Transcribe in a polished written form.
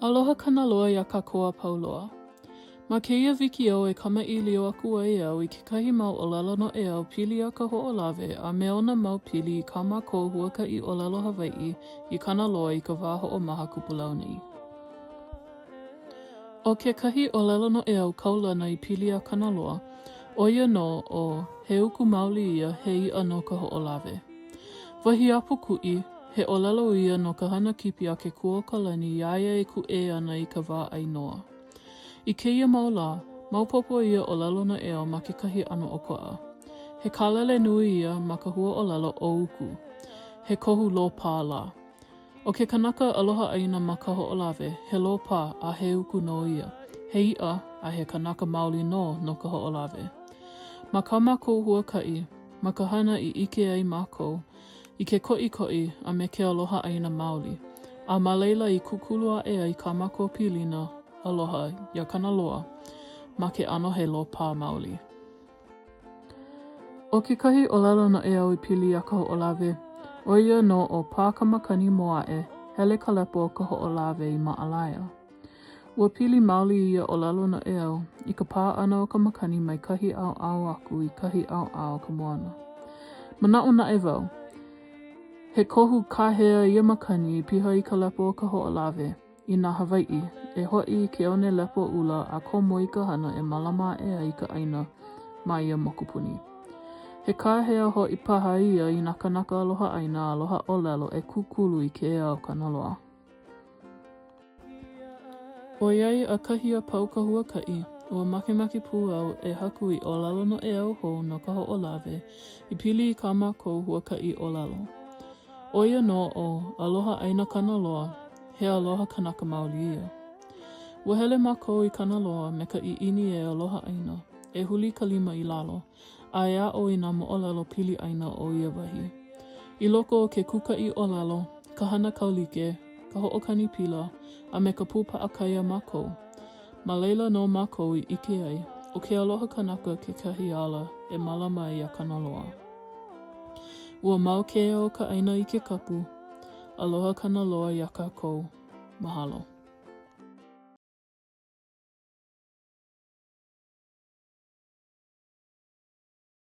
Aloha Kanaloa iā kākou a pau loa. Ma kēia wikiō e kamaʻilio aku ai au i kekahi mau ʻōlelo noʻeau pili iā Kahoʻolawe a me ona mau pili i kā mākou huakaʻi ʻōlelo Hawaiʻi i Kanaloa i ka wā hoʻomaha kupulau nei. ʻO kekahi ʻōlelo noʻeau kaulana i pili iā Kanaloa, ʻo ia nō ʻo He uku maoli ia he iʻa no Kahoʻolawe. Wahi a Pūkuʻi, he ʻōlelo ia no ka hana kipi a Kekūokalani iā ia e kūʻē ana i ka wā ʻai noa. I kēia mau lā, maopopo ia ʻōlelo noʻeau ma kekahi ʻano ʻokoʻa. He kālele nui ia ma ka huaʻōlelo ʻo uku. He kohu lōpā lā. ʻO ke kanaka aloha ʻāina ma Kahoʻolawe, he lōpā a he uku nō ia, he iʻa a he kanaka maoli nō no Kahoʻolawe. Ma kā mākou huakaʻi, ma ka hana i ʻike ai mākou i ke koʻikoʻi a me ke aloha ʻāina maoli, a ma laila i kūkulu aʻe ai kā mākou pilina aloha iā Kanaloa ma ke ʻano he lōpā maoli. ʻO kekahi ʻōlelo noʻeau i pili iā Kahoʻolawe, ʻo ia nō ʻo Pā ka makani Moaʻe, hele ka lepo o Kahoʻolawe i Maʻalaea. Ua pili maoli ia ʻōlelo noʻeau i ka pā ʻana o ka makani mai kahi ʻaoʻao aku i kahi ʻaoʻao o ka moana. Manaʻo naʻe wau, he kohu kāhea ia makani i piha i ka lepo o Kahoʻolawe, i nā Hawaiʻi, e hoʻi i ke one lepo ʻula a komo i ka hana e mālama aʻe ai i ka ʻāina ma ia mokupuni. He kāhea hoʻi paha ia i nā kānaka aloha ʻāina a aloha ʻōlelo e kūkulu i ke ea o Kanaloa. ʻOiai ʻakahi a pau ka huakaʻi, ua makemake pū au e haku i ʻōlelo noʻeau hou no Kahoʻolawe i pili i kā mākou huakaʻi ʻōlelo. ʻO ia nō ʻo Aloha ʻĀina Kanaloa, he aloha kanaka maoli ia. Ua hele mākou i Kanaloa me ka ʻiʻini e aloha ʻāina, e huli ka lima i lalo, a e aʻo i nā moʻolelo pili ʻāina o ia wahi. I loko o ke kūkaʻi ʻōlelo, ka hana kaulike, ka hoʻokani pila, a me ka pū paʻakai a mākou, ma laila nō mākou i ʻike ai, ʻo ke aloha kanaka kekahi ala e mālama ai iā Kanaloa. Ua mau ke ea o ka ʻāina i ke kapu. Aloha Kanaloa iā kākou. Mahalo.